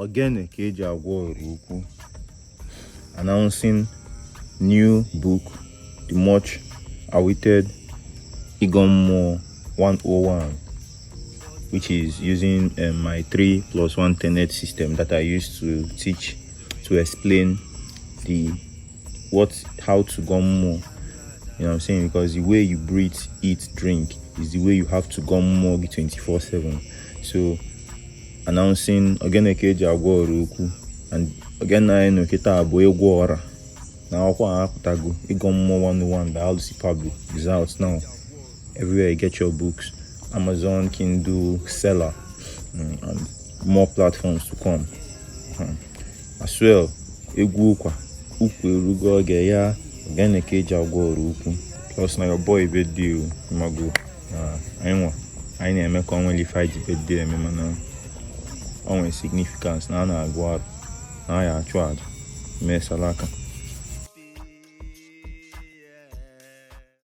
Ogene ka eji agwa ọra okwu. Announcing new book, the much awaited Ịgọ Mmụọ 101, which is using my 3 plus 1 tenet system that I used to teach, to explain the what how to go mmụọ. You know what I'm saying? Because the way you breathe, eat, drink is the way you have to go mmụọ 24/7. So announcing Ogene ka eji agwa ọra okwu and ogene anyị nọ kịta bụ egwu ọra na akwụkwọ a apụtago, Ịgọ Mmụọ 101 by Alusi Pablo, is out now everywhere you get your books: Amazon, Kindle, Seller, and more platforms to come. As well, egwu ụkwa ukwu erugo oge ya, ogene ka eji agwa ọra okwu, plus na your boy birthday o mago na anyị nwa anyị na-eme ka ọ nwere ife anyị ji birthday eme, mana ọ nwere significance na a na-agụ arụ na a ya achụ aja mee salaka.